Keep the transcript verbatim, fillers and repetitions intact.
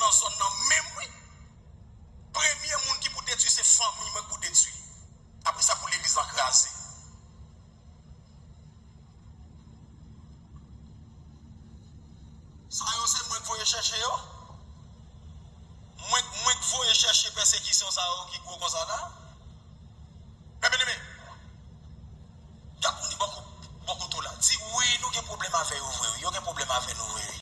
nan zòn nan menm wi. Premye moun ki pou detwi se fanmi mwen pou detwi. Apre sa pou legliz lan kraze. Sa yo se mwen k voye chèche yo. Mwen mwen k voye chèche pèsekisyon sa yo ki gwo konsa la. Mè byeneme, gad moun li bò kote w la. Di wi nou gen pwoblèm avè yo vre wi. Yo gen pwoblèm avè nou vre wi.